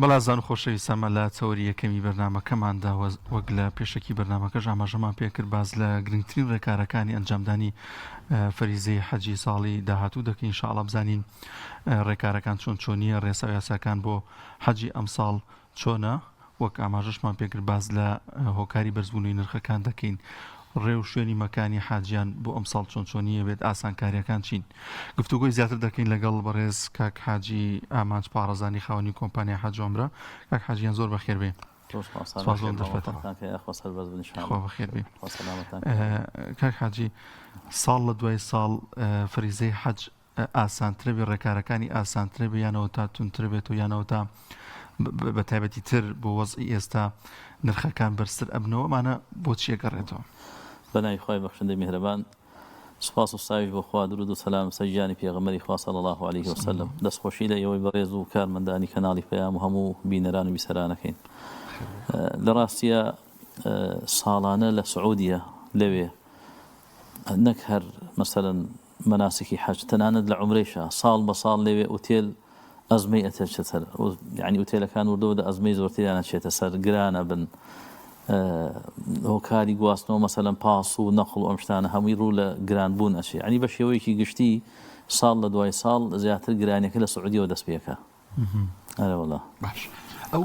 بەڵێ ئازیزان و خۆشەویستان لە چەوەری یەکەمی بەرنامەکەماندا وەک لە پێشەکی بەرنامەکەش ئاماژەمان پێکرد باس لە گرنگترین ڕێکارەکانی ئەنجامدانی فەریزەی حەجی ساڵی داهاتوو دەکەین ئینشاڵڵا بزانین ڕێکارەکان چۆن چۆنیە ڕێسا و یاساکان بۆ حەجی ئەمساڵ چۆنە؟ وەک ئاماژەشمان پێکرد باس لە هۆکاری بەرزبوونەوەی نرخەکان دەکەین، ڕێ و شوێنی مەکانی حاجیان بۆ ئەمساڵ چۆن چۆنییە بێت، ئاسانکارییەکان چین؟ گفتوگۆی زیاتر دەکەین لەگەڵ بەڕێز کاک حاجی ئامانج پاڕەزانی خاوەنی کۆمپانیای حەج و عومرە. کاک حاجی گیان زۆر بەخێر بێی. زۆر سوپاس سوپاس بۆ ئەم دەرفەتە. خوا بەخێر بێی. کاک حاجی ساڵ لە دوای ساڵ فەریزەی حەج ئاسانترە بێ ڕێکارەکانی ئاسانترە بێ یانەوە تا تونتر بێت و یانەوە تا بە تایبەتی تر بۆ وەزعی ئێستا نرخەکان بەرزتر ئەبنەوە ئەمانە بۆ چیە گەڕێتەوە؟ بەناوی خوای بەخشندەی میهرەبان سوپاس و ستایش بۆ خوا درود و سەلام لەسەر گیانی پێغەمبەری خوا صلی اللە علیه وسلم دەستخۆشی لە ئێوەی بەڕێز و کارمەندانی کەناڵی پەیام و هەموو بینەران و بیسەرانەکەین لە ڕاستیە ساڵانە لە سعودیە لەوێ نەک هەر مەسەلەن مەناسکی حەج تەنانەت لە عومرەیشا ساڵ بە ساڵ لەوێ ئوتێل ئەزمەی ئەچێتە سەر یعنی ئوتێلەکان وردە وردە ئەزمەی زۆرتریان ئەچێتە سەر گران ئەبن هۆکاری گواستنەوە مەسەلەن پاس و نەقڵ و ئەم شتانە هەمووی ڕوو لە گران بوون ئەچێ یعنی بە شێوەیەکی گشتی ساڵ لە دوای ساڵ زیاتر گرانیەکە لە سعودیەوە دەست پێکا. ئەرێ وەڵا. باش ئەو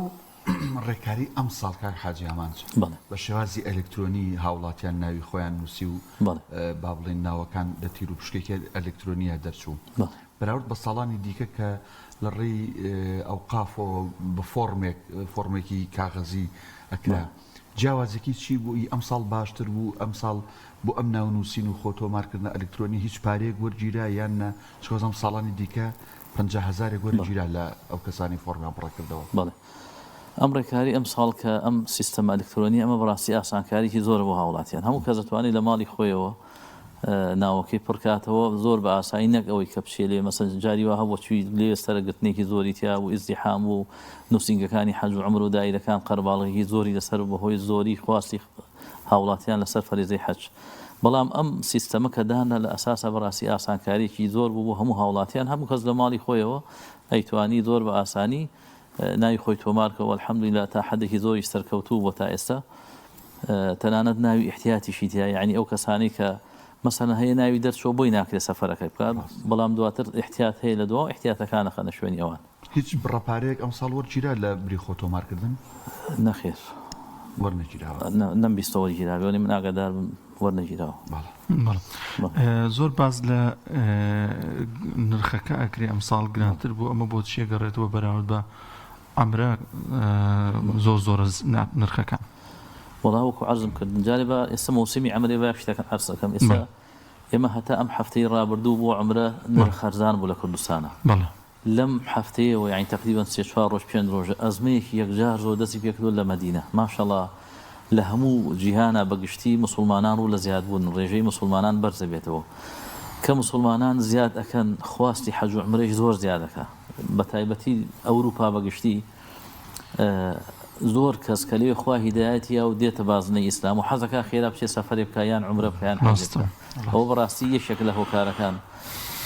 ڕێکاری ئەمساڵ کاک حاجی ئامانج بەڵێ. بە شێوازی ئەلکترۆنی هاوڵاتیان ناوی خۆیان نووسی و بەڵێ. با بڵێین ناوەکان لە تیروپشکێکی ئەلکترۆنیە دەرچوو بەڵێ. بەراورد بە ساڵانی دیکە کە لە ڕێی ئەوقافەوە بە فۆڕمێک فۆڕمێکی کاغەزی ئەکرا بەڵێ. جیاوازیەکەی چی بوو ئی ئەمساڵ باشتر بوو ئەمساڵ بۆ ئەم ناونووسین و خۆ تۆمارکردنە ئەلکترۆنی هیچ پارەیەک وەرگیرا یان نا چونکە وەزانم ساڵانی دیکە 50 هەزارێک وەرگیرا لە ئەو کەسانەی فۆڕمیان پڕکردەوە. بەڵێ ئەم ڕێکاری ئەمساڵ کە ئەم سیستەمە ئەلکترۆنیە ئەمە بەڕاستی ئاسانکاریی زۆرە بۆ هاوڵاتیان هەموو کەس دەتوانێت لە ماڵی خۆیەوە ناوەکەی پڕکاتەوە زۆر بە ئاسایی نەک ئەوەی کە بچێ لێ مەسەن جاری وا هەبوو چوی لێ سەرگرتنێکی زۆری تیا بوو ئیزدیحام بوو نووسینگەکانی حەج و عومرە و دایرەکان قەرەباڵغێکی زۆری لەسەر بوو بەهۆی زۆری خواستی هاوڵاتیان لەسەر فەریزەی حەج بەڵام ئەم سیستەمە کە دانرا لە ئەساسا بەڕاستی ئاسانکاریەکی زۆر بوو بۆ هەموو هاوڵاتیان هەموو کەس لە ماڵی خۆیەوە ئەیتوانی زۆر بە ئاسانی ناوی خۆی تۆمار کە والحمدللە تا حەدێکی زۆریش سەرکەوتوو بووە تا ئێستا تەنانەت ناوی ئیحتیاتیشی تیا یعنی ئەو کەسانەی کە مەسەلەن هەیە ناوی دەرچووە بۆی ناکرێت سەفەرەکەی بکات بەڵام دواتر ئیحتیات هەیە لە دوا ئیحتیاتەکان ئەخەنە شوێنی ئەوان. هیچ بڕە پارەیەک ئەمساڵ وەرگیرا لە بری خۆ تۆمارکردن؟ نەخێر. وەرنەگیراوە؟ نەمبیستوە وەرگیرابێ وەلی من ئاگادار بم وەرنەگیراوە. بەڵێ. بەڵێ. زۆر باس لە نرخەکە ئەکرێ ئەمساڵ گرانتر بوو ئەمە بۆ چیە گەڕێتەوە بەراورد بە عەمرە زۆر زۆرە نرخەکان. وەڵا وەکو عەرزم کردن جارێ با ئێستا مەوسیمی عەمرەیە با شتەکە عەرز ئەکەم ئێستا ئێمە هەتا ئەم هەفتەی ڕابردوو بۆ عەمرە نرخ هەرزان بوو لە کوردستانا. بەڵێ. لەم هەفتەیەوە یانی تەقریبەن سێ چوار ڕۆژ پێنج ڕۆژە ئەزمەیەکی یەکجار زۆر دەستی پێکردووە لە مەدینە ماشەڵا لە هەموو جیهانا بە گشتی موسوڵمانان ڕوو لە زیاد بوون ڕێژەی موسوڵمانان بەرز ئەبێتەوە کە موسوڵمانان زیاد ئەکەن خواستی حەج و عومرەیش زۆر زیاد ئەکا بە تایبەتی ئەوروپا بە گشتی زۆر کەس کە لەوێ خوا هیدایەتی یا و دێتە بازنەی ئیسلام و حەزەکا خێرا بچێ سەفەرێ بکا یان عومرە بکا یان حەجێ بکا ئەوە بەڕاستی یەکێکە لە هۆکارەکان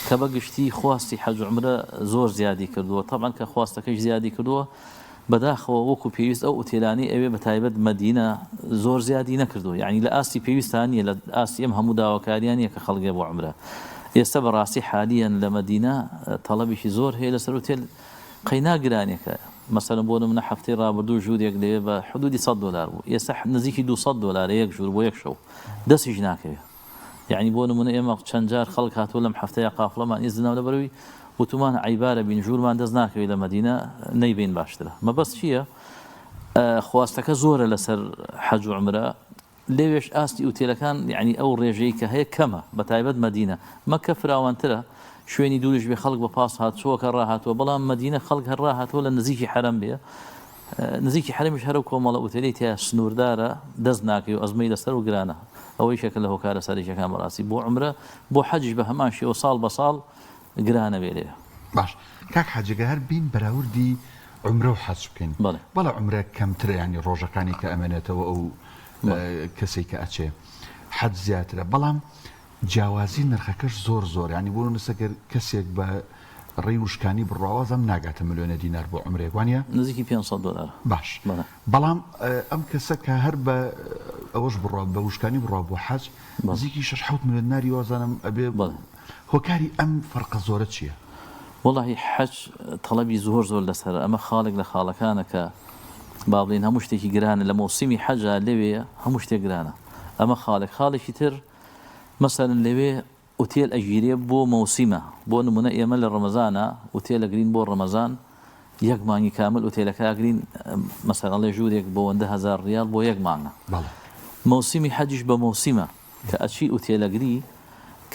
کە بە گشتی خواستی حەج و عومرە زۆر زیادی کردووە تەبعەن کە خواستەکەیش زیادی کردووە بەداخەوە وەکو پێویست ئەو ئوتێلانەی ئەوێ بە تایبەت مەدینە زۆر زیادی نەکردووە یانی لە ئاستی پێویستا نییە لە ئاستی ئەم هەموو داواکارییە نییە کە خەڵک بۆ عومرە ئێستا بەڕاستی حالیەن لە مەدینە تەڵەبێکی زۆر هەیە لەسەر ئوتێل قەینا گرانێکە مەسەلەن بۆ نمونە هەفتەی ڕابردوو ژوورێک لەوێ بە حدودی سەد دۆلار بوو ئێستا نزیکی 200 دۆلارە یەک ژوور بۆ یەک شەو دەستیش ناکەوێ یەعنی بۆ نمونە ئێمە چەند جار خەڵک هاتووە لەم هەفتەیە قافڵەمان ئیزن ناو لەبەرەوەی وتومانە عەیبارە بین ژوورمان دەست ناکەوێت لە مەدینە نەیبەین باشترە مەبەست چییە خواستەکە زۆرە لەسەر حەج و عومرە لەوێش ئاستی ئوتێلەکان یعنی ئەو ڕێژەی کە هەیە کەمە بە تایبەت مەدینە مەکە فراوانترە شوێنی دووریش بێ خەڵک بە پاس هاتچۆکە ڕاهاتووە بەڵام مەدینە خەڵک هەر ڕاهاتووە لە نزیکی حەرەم بێ نزیکی حەرەمیش هەر ئەو کۆمەڵە ئوتێلەی تیایە سنووردارە دەست ناکەی و ئەزمەی لەسەر و گرانە ئەوە یەکێکە لە هۆکارە سەرەکیەکان بەڕاستی بۆ عومرە بۆ حەجیش بە هەمان شێوە ساڵ بە ساڵ گرانە بێ لێ. باش کاک حاجی گەر هەر بین بەراوردی عومرە و حەج بکەین بەڵێ. بەڵێ عومرە کەمترە یانی ڕۆژەکانی کە ئەمێنێتەوە ئەو بەڵێ. کەسەی کە ئەچێ حەج زیاترە بەڵام جیاوازی نرخەکەش زۆر زۆر یانی بۆ نمونە گەر کەسێک بە. ڕێی وشکانی بڕوا وازم ناگاتە ملیۆنێ دینار بۆ عومرەیەک وانیە؟ نزیکی 500 دۆلارە. باش بەڵام ئەم کەسە کە هەر بە ئەوەش بڕوا بە وشکانی بڕوا بۆ حەج نزیکی 6 حەوت ملیۆن دیناری وازانم ئەبێ هۆکاری ئەم فەرقە زۆرە چییە؟ وەڵاهی حەج تەڵەبی زۆر زۆر لەسەرە ئەمە خاڵێک لە خاڵەکانە کە با بڵێین هەموو شتێکی گرانە لە مۆسیمی حەجا لەوێ هەموو شتێک گرانە ئەمە خاڵێک خاڵێکی تر مەسەلەن لەوێ ئوتێل ئەگیرێ بۆ مەوسیمە بۆ نمونە ئێمە لە ڕەمەزانا ئوتێل ئەگرین بۆ ڕەمەزان یەک مانگی کامل ئوتێلەکە ئەگرین مەسەلەن ئەڵێ ژوورێک بۆ وەندە هەزار ڕیاڵ بۆ یەک مانگە بەڵێ. مەوسیمی حەجیش بە مەوسیمە کە ئەچی ئوتێل ئەگری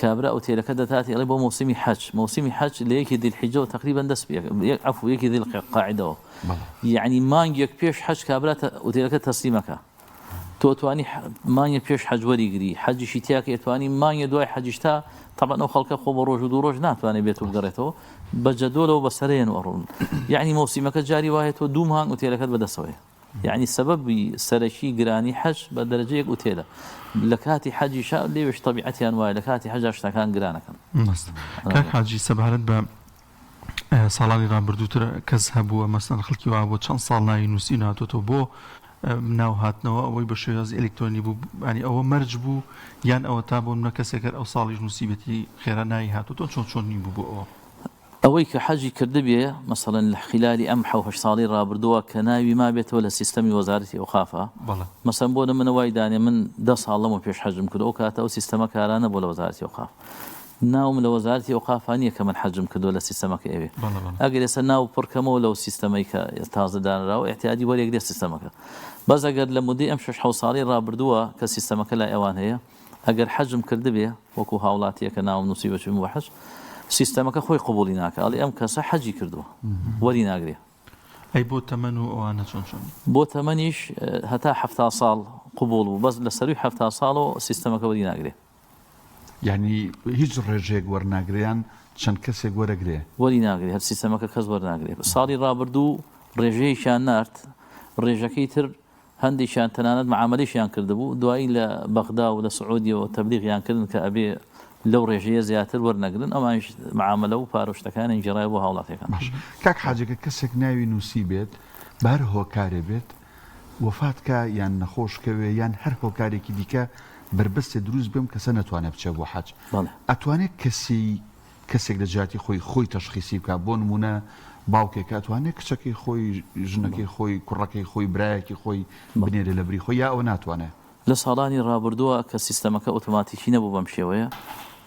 کابرا ئوتێلەکە دەتاتی ئەڵێ بۆ مەوسیمی حەج مەوسیمی حەج لە یەکی ذی الحجەوە تەقریبەن دەست پێ یەک عەفو یەکی ذی القاعدەوە بەڵێ. یەعنی مانگێک پێش حەج کابرا ئوتێلەکە تەسلیمەکا تۆ ئەتوانی مانگێ پێش حەج وەریگری حەجیشی تیا کەی ئەتوانی مانگێ دوای حەجیش تا تەبعەن ئەو خەڵکە خۆ بە ڕۆژ و دوو ڕۆژ ناتوانێت بێت و بگەڕێتەوە بە جەدۆلەوە بە سەرێن و ئەڕۆن یعنی مۆسیمەکە جاری وایە تۆ دوو مانگ ئوتێلەکەت بەدەستەوەیە یعنی سەبەبی سەرەکی گرانی حەج بە دەرەجەیەک ئوتێلە لە کاتی حەجیشا لێوێش تەبیعەتیان وایە لە کاتی حەجا شتەکان گرانەکەن. کاک حاجی سەبارەت بە ساڵانی ڕابردووتر کەس هەبووە مەسەن خەڵکی وا بۆ چەند ساڵ ناوی نووسی ناتۆتەوە بۆ ناو هاتنەوە ئەوەی بە شێوازی ئەلکترۆنی بوو ینی ئەوە مەرج بوو یان ئەوە تا بۆ منە کەسێک هەر ئەو ساڵیش نووسیبێتی خێرا ناوی هاتۆتەوە چۆن چۆنی بوو بۆ ئەوە؟ ئەوەی کە حەجی کردبێ مەسەڵەن لە خیلالی ئەم حەو هەشت ساڵەی ڕابردووە کە ناوی مابێتەوە لە سیستەمی وەزارەتی ئەوقافا بەڵێ. مەسەن بۆ نمونە وای دانێ من دە ساڵ لەمەو پێش حەجم کردوە ئەو کاتە ئەو سیستەمە کارا نەبووە لە وەزارەتی ئەوقاف ناوم لە وەزارەتی ئەوقافا نیە کە من حەجم کردوە لە سیستەمەکەی ئەوێ بەڵێ بەڵێ. ئەگەر ئێستا ناو پڕ کەمەوە لەو سیستەمەی کە تازە دانراوە ئیعتیادی وەرێگرێ سیستەمەکە بەس ئەگەر لە مودەی ئەم شەش حەوت ساڵەی ڕابردووە کە سیستەمەکە لای ئەوان هەیە ئەگەر حەجم کردبێ وەکو هاوڵاتیەکە ناوم نوسیوە چووم بۆ حەج سیستەمەکە خۆی قبوڵی ناکا ئەڵێ ئەم کەسە حەجی کردووە وەری ناگرێ. ئەی بۆ تەمەن و ئەوانە چۆن چۆنی؟ بۆ تەمەنیش هەتا 70 ساڵ قبوڵ بوو بەس لە سەروی 70 ساڵەوە سیستەمەکە وەری ناگرێ. یانی هیچ ڕێژەیەک وەرناگرێ یان چەند کەسێک وەرەگرێ؟ وەری ناگرێ هەر سیستەمەکە کەس وەرناگرێ ساڵی ڕابردوو ڕێژەیەکیان نارد ڕێژەکەی تر هەندێکیان تەنانەت معامەلەیشیان کردبوو، دوایی لە بەغدا و لە سعودیەوە تەبلیغیان کردن کە ئەبێ لەو ڕێژەیە زیاتر وەرنەگرن، ئەوانیش معامەلە و پارە و شتەکانیان گێڕایەوە بۆ هاوڵاتیەکان. باشە کاک حاجی گەر کەسێک ناوی نووسی بێت بە هەر هۆکارێ بێت وەفات کا یان نەخۆش کەوێ یان هەر هۆکارێکی دیکە بەربەستێ دروست بێ ئەم کەسە نەتوانێ بچێ بۆ حەج بەڵێ. ئەتوانێ کەسی کەسێک لە جیاتی خۆی خۆی تەشخیسی بکا بۆ نموونە باوکێک ئەتوانێ کچەکەی خۆی ژنەکەی خۆی کوڕەکەی خۆی برایەکی خۆی بنێرێ لە بری خۆی یا ئەوە ناتوانێ؟ لە ساڵانی ڕابردووە کە سیستەمەکە ئۆتۆماتیکی نەبوو بەم شێوەیە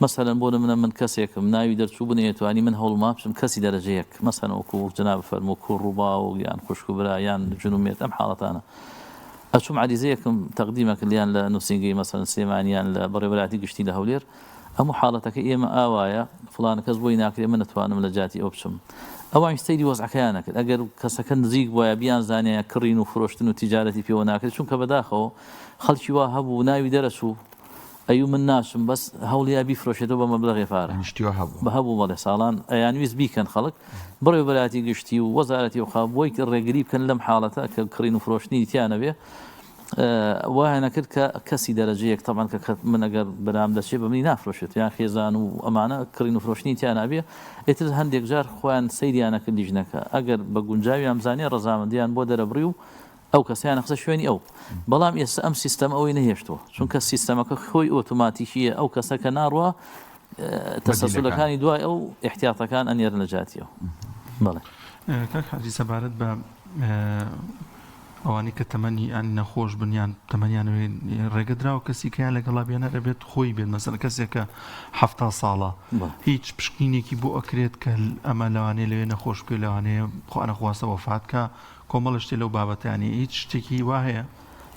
مەسەلەن بۆ نمونە من کەسێکم ناوی دەرچوو بنەیەتوانی من هەوڵما بچم کەسی دەرەجە یەک مەسەلەن وەکو جەنابت فەرموو کوڕ و باوک یان خوشک و برا یان ژن و مێرد ئەم حاڵەتانە ئەچوم عەریزەیەکم تەقدیمە کرد یان لە نووسینگەی مەسەلەن سلێمانی یان لە بەڕێوەبەرایەتی گشتی لە هەولێر هەموو حاڵەتەکەی ئێمە ئاوایە فڵانە کەس بۆی ناکرێ من ئەتوانم لە جیاتی ئەو بچم ئەوانیش سەیری وەزعەکەیان ئەکرد ئەگەر کەسەکە نزیک بوایە بیانزانیایە کڕین و فرۆشتن و تیجارەتی پێوە ناکرێت چونکە بەداخەوە خەڵکی وا هەبوو ناوی دەرەچوو ئەیوو من ناچم بەس هەوڵیا بیفرۆشێتەوە بە مەبلەغێ پارە یانی شتی وا هەبوو؟ هەبوو بەڵێ ساڵان ئەیانویست بیکەن خەڵک بەڕێوەبەرایەتی گشتی و وەزارەتی ئەوقاف بۆی ڕێگری بکەن لەم حاڵەتە کە کڕین و فرۆشتنی تیا نەبێ وایان ئەکرد کە کەسی دەرەجە یەک تەبعەن کە من ئەگەر برام دەچێ بە منی نافرۆشێت یان خێزان و ئەمانە کڕین و فرۆشتنی تیا نابێ ئیتر هەندێک جار خۆیان سەیریان ئەکرد لیژنەکە ئەگەر بە گونجاویان بزانێ ڕەزامەندیان بۆ دەرەبڕی و ئەو کەسەیان ئەخستە شوێنی ئەو بەڵام ئێستا ئەم سیستەم ئەوەی نەهێشتووە چونکە سیستەمەکە خۆی ئۆتۆماتیکیە ئەو کەسە کە ناڕوا تەسەسولەکانی دوای ئەو ئیحتیاتەکان ئەنێرن لە جیاتی ئەو بەڵێ. کاک حاجی سەبارەت بە ئەوانەی کە تەمەنی یان نەخۆش بن یان تەمەنیان ڕێگە دراوە کەسی کەیان لەگەڵا بێنەر ئەبێت خۆی بێت مەسەن کەسێک کە حەفتا ساڵە هیچ پشکنینێکی بۆ ئەکرێت کە ئەمە لەوانەیە لەوێ نەخۆش بکەوێت لەوانەیە خوا نەخواستە وەفات کا کۆمەڵە شتێ لەو بابەتانی هیچ شتێکی وا هەیە؟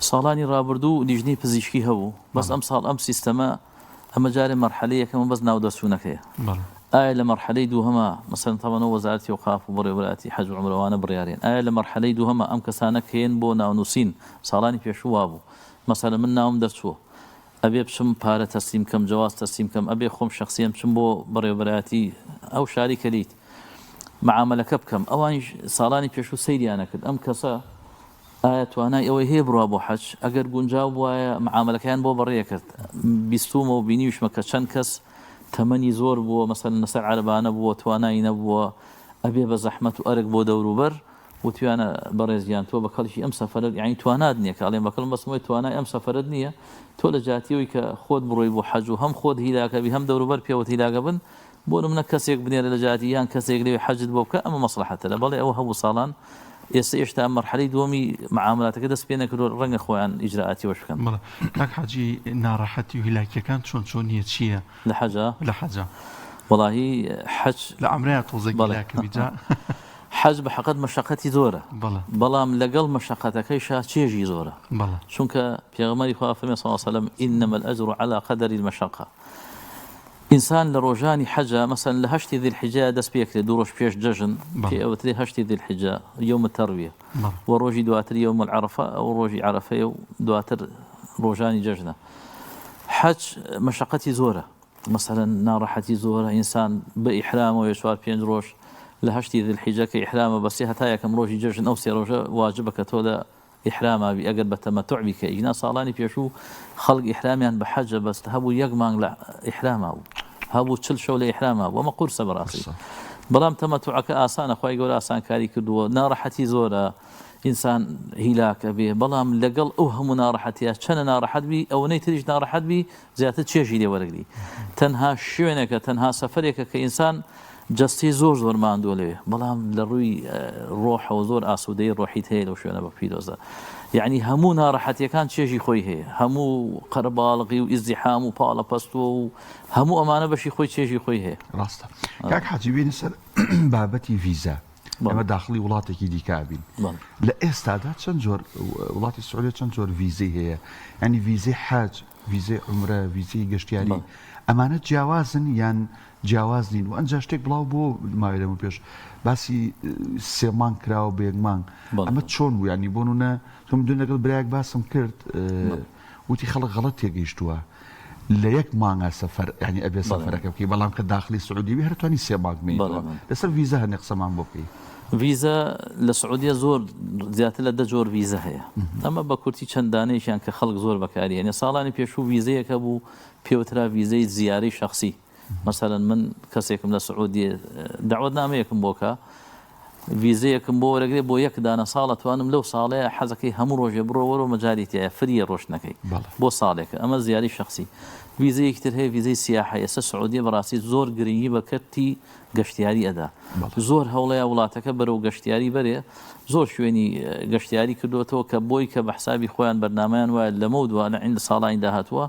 ساڵانی ڕابردوو لیژنەی پزیشکی هەبوو بەس ئەمساڵ ئەم سیستەمە ئەمە جارێ مەرحەلەی یەکەمە بەس ناو دەرچوونەکەیە ئایا لە مەرحەلەی دووهەما مەسەلەن تەبعەن ئەو وەزارەتی ئەوقاف و بەڕێوەبەرایەتی حەج و عومرە ئەوانە بڕیارێن ئایا لە مەرحەلەی دووهەما ئەم کەسانە کە یەن بۆ ناونووسین ساڵانی پێشوو وابوو مەسەلەن من ناوم دەرچووە ئەبێ بچم پارە تەسلیم کەم جەواز تەسلیم کەم ئەبێ خۆم شەخسیەن بچم بۆ بەڕێوەبەرایەتی ئەو شاری کە لیت معامەلەکە بکەم ئەوانیش ساڵانی پێشوو سەیریان ئەکرد ئەم کەسە ئایا توانای ئەوەی هەیە بڕوا بۆ حەج؟ ئەگەر گونجاو بوایە معامەلەکەیان بۆ بەڕێ ئەکرد. بیستوومە و بینیویشمە کە چەند کەس تەمەنی زۆر بووە مەسەلەن لەسەر عەرەبانە بووە توانای نەبووە ئەبێ بە زەحمەت و ئەرک بۆ دەوروبەر وتویانە بەڕێز گیان تۆ بە کەڵکی ئەم سەفەرەت یانی توانات نییە کە ئەڵێم بە کەڵم بەسم وەی توانای ئەم سەفەرەت نییە تۆ لە جیاتی ئەوی کە خۆت بڕۆی بۆ حەج و هەم خۆت هیلاکە بی هەم دەوروبەر پێوەت هیلاکە بن بۆ نمونە کەسێک بنێرە لە جیاتی یان کەسێک لەوێ حەجت بۆ بکە ئەمە مەسڵەحەتە لە بەڵێ ئەوە هەبوو ساڵان ئێستا ئێشتا مەرحەلەی دووەمی معاملاتەکە دەست پێ نەکردووە ڕەنگە خۆیان ئیجرائاتی وەش بکەن. بەڵێ کاک حاجی ناڕەحەتی و هیلاکیەکان چۆن چۆنیە چیە؟ لە حەجا؟ لە حەجا. وەڵاهی حەج. لە عەمرەیا تۆزێک بەڵێ هیلاکە بی جا. حەج بە حەقت مەشەقەتی زۆرە بەڵێ. بەڵام لەگەڵ مەشەقەتەکەیشا چێژی زۆرە بەڵێ. چونکە پێغەمبەری خوا فەرمی صلی اللە علیە وسلم انما الاجر علی قدر المشقە ئینسان لە ڕۆژانی حەجا مەسەلەن لە هەشتی ذی الحجە دەست پێکرێ دوو ڕۆژ پێش جەژن بەڵێ. پێ ئەوترێ هەشتی ذی الحجە یوم الترویە بەڵێ. و ڕۆژی دواتر یوم العرفە ئەو ڕۆژی عەرەفەیە و دواتر ڕۆژانی جەژنە حەج مەشەقەتی زۆرە مەسەلەن ناڕەحەتی زۆرە ئینسان بە ئیحرامەوەیە چوار پێنج ڕۆژ لە هەشتی ذی الحجە کە ئیحرامە بەسێ هەتا یەکەم ڕۆژی جەژن ئەو سێ ڕۆژە واجبە کە تۆ لە ئیحراما بی ئەگەر بە تەمەتوع بیکەی ئینا ساڵانی پێشوو خەڵک ئیحرامیان بە حەجە بەست هەبوو یەک مانگ لە ئیحراما بوو هەبوو چل شەو لە ئیحراما بوو ئەمە قورسە بەڕاستی بەڵام تەمەتوعەکە ئاسانە خوای گەورە ئاسانکاری کردووە ناڕەحەتی زۆرە ئینسان هیلاک ئەبێ بەڵام لەگەڵ ئەو هەموو ناڕەحەتیە چەنە ناڕەحەت بی ئەوەنەی تریش ناڕەحەت بی زیاتر چێژی لێ وەرەگری تەنها شوێنێکە تەنها سەفەرێکە کە ئینسان جەستەی زۆر زۆر ماندووە لەوێ بەڵام لە ڕووی ڕۆحەوە زۆر ئاسوودەی ڕۆحیت هەیە لەو شوێنە بە پیرۆزە یعنی هەموو ناڕەحەتیەکان چێژی خۆی هەیە هەموو قەرەباڵغی و ئیزدیحام و پاڵە پەستووە و هەموو ئەمانە بەشی خۆی چێژی خۆی هەیە. ڕاستە کاک حاجی بێینە سەر بابەتی ڤیزا ئێمە داخڵی وڵاتێکی دیکە بین لە ئێستادا چەند جۆر وڵاتی سعودیە چەند جۆر ڤیزەی هەیە ینی ڤیزەی حەج ڤیزەی عومرە ڤیزەی گەشتیاری ئەمانە جیاوازن یان جیاواز نین و ئەنجا شتێک بڵاو بۆ ماوەی لەمە پێش باسی سێ مانگ کراوە بە یەک مانگ ئەمە چۆن بوو ینی بۆ نمونە تۆم دوێن لەگەڵ برایەک باسم کرد وتی خەڵک غەڵەت تێگەیشتووە لە یەک مانگا سەفەر یانی ئەبێ سەفەرەکە بکەی بەڵام کە داخلی سعودی بی هەر توانی سێ مانگ بمێنیتەوە لەسەر ڤیزا هەنێ قسەمان بۆ بکەی. ڤیزا لە سعودیە زۆر زیاتر لە دە جۆر ڤیزە هەیە ئەمە بە کورتی چەند دانەیەکیان کە خەڵک زۆر بەکاری هێنێ ساڵانی پێشوو ڤیزەیەک هەبوو پێوترا ڤیزەی زیارەی شەخسی مەسەلەن من کەسێکم لە سعودیە دەعوەتنامەیەکم بۆ کە ڤیزەیەکم بۆ وەرەگرێ بۆ یەک دانە ساڵ ئەتوانم لەو ساڵەیە حەزەکەی هەموو ڕۆژێ بڕۆ وەرۆ مەجالی تیایە فریە ڕۆشتنەکەی بۆ ساڵێکە ئەمە زیاری شەخسی ڤیزەیەکی تر هەیە ڤیزەی سیاحە ئێستا سعودیە بەڕاستی زۆر گرنگی بە کەرتی گەشتیاری ئەدا زۆر هەوڵەیە وڵاتەکە بەرەو گەشتیاری بەرێ زۆر شوێنی گەشتیاری کردوێتەوە کە بۆی کە بە حسابی خۆیان بەرنمەیان وایە لەمە دووە لە عند ساڵانی داهاتووە